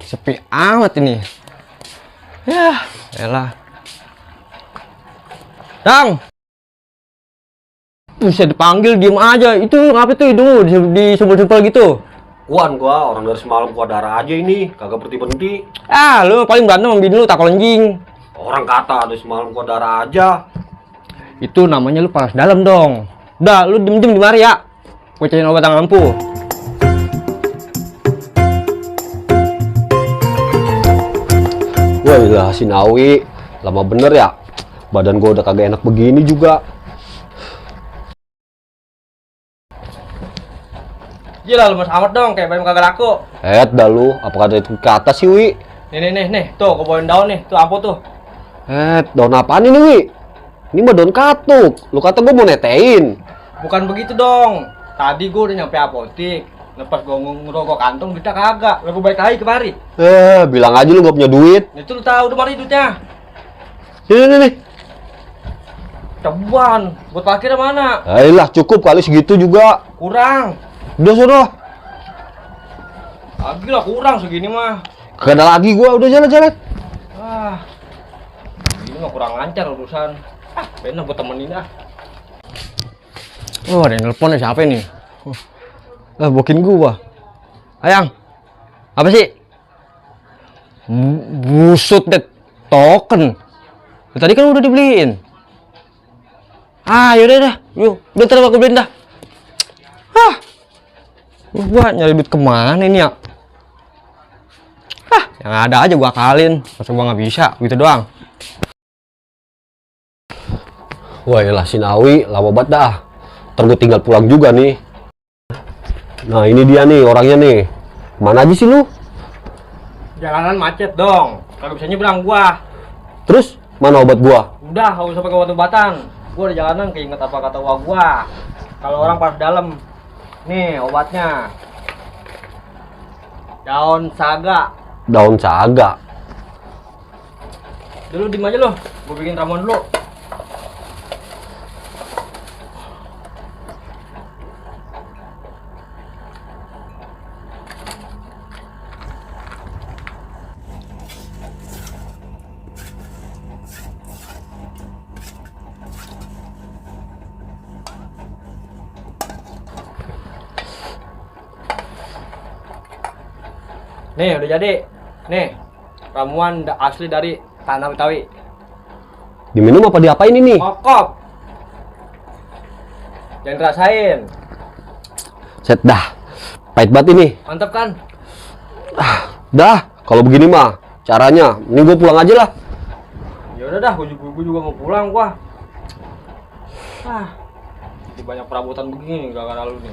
Sepi amat ini. Ya, elah. Dang. Bisa dipanggil diem aja. Itu ngapa tuh hidung disempel-sempel gitu? Kuan gua, orang dari semalam gua darah aja ini, kagak berhenti-berhenti. Ah, lu paling berantem sama bini lu tak lenjing. Orang kata dari semalam gua darah aja. Itu namanya lu panas dalam dong. Udah, lu diem-diem di mari ya. Gue cariin obat yang ampuh. Wah ilah si Nawi, lama bener ya. Badan gua udah kagak enak begini juga. Gila lu mas amat dong, kayak bayam kagak laku. Dah lu, apa kata itu kata sih Wi? Nih, tuh gue bawain daun nih, tuh apa tuh? Daun apaan ini Wi? Ini mah daun katuk, lu kata gua mau netein. Bukan begitu dong. Tadi gue udah nyampe apotik. Lepas gue ngerokok kantong, duitnya kagak. Lalu balik lagi kemari. Bilang aja lu gak punya duit. Itu lu tahu udah mari duitnya. Nih. Coban, buat parkirnya mana? Ayolah cukup kali segitu juga. Kurang. Udah suruh. Lagi lah kurang segini mah. Gak ada lagi gua, udah jalan-jalan. Ini mah kurang lancar urusan. Bener gue temenin ah. Oh, ada yang nelpon nih, siapa ini? Bokin gua. Ayang. Apa sih? Busut deh token. Tadi kan udah dibeliin. Yaudah dah. Yuk, bentar aku beliin dah. Gua nyari duit kemana ini ya? Yang ada aja gua akalin. Masa gua nggak bisa, gitu doang. Wah iyalah si Nawi, lama banget dah. Ntar gua tinggal pulang juga nih. Nah ini dia nih orangnya nih. Kemana aja sih lu? Jalanan macet dong. Kalau bisa nyebrang gua. Terus mana obat gua? Udah, nggak usah pakai obat-obatan. Gua di jalanan keinget apa kata gua. Kalau orang pas dalam, nih obatnya. Daun saga. Daun saga. Dulu diem aja lo, gua bikin ramuan dulu. Nih udah jadi. Nih ramuan asli dari tanah Betawi. Diminum apa diapain ini? Kokop. Jangan rasain. Set dah. Pahit banget ini. Mantap kan? Dah, kalau begini mah caranya, ini gue pulang aja lah. Ya udah dah, gue juga mau pulang gua. Jadi banyak perabotan begini gara-gara lu nih.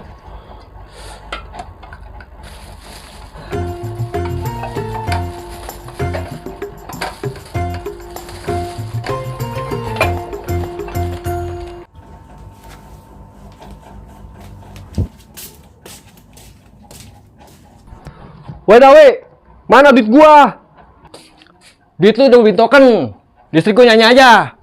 Woi Nawi, mana duit gua? Duit lu udah bikin token. Listrik gua nyanyi aja.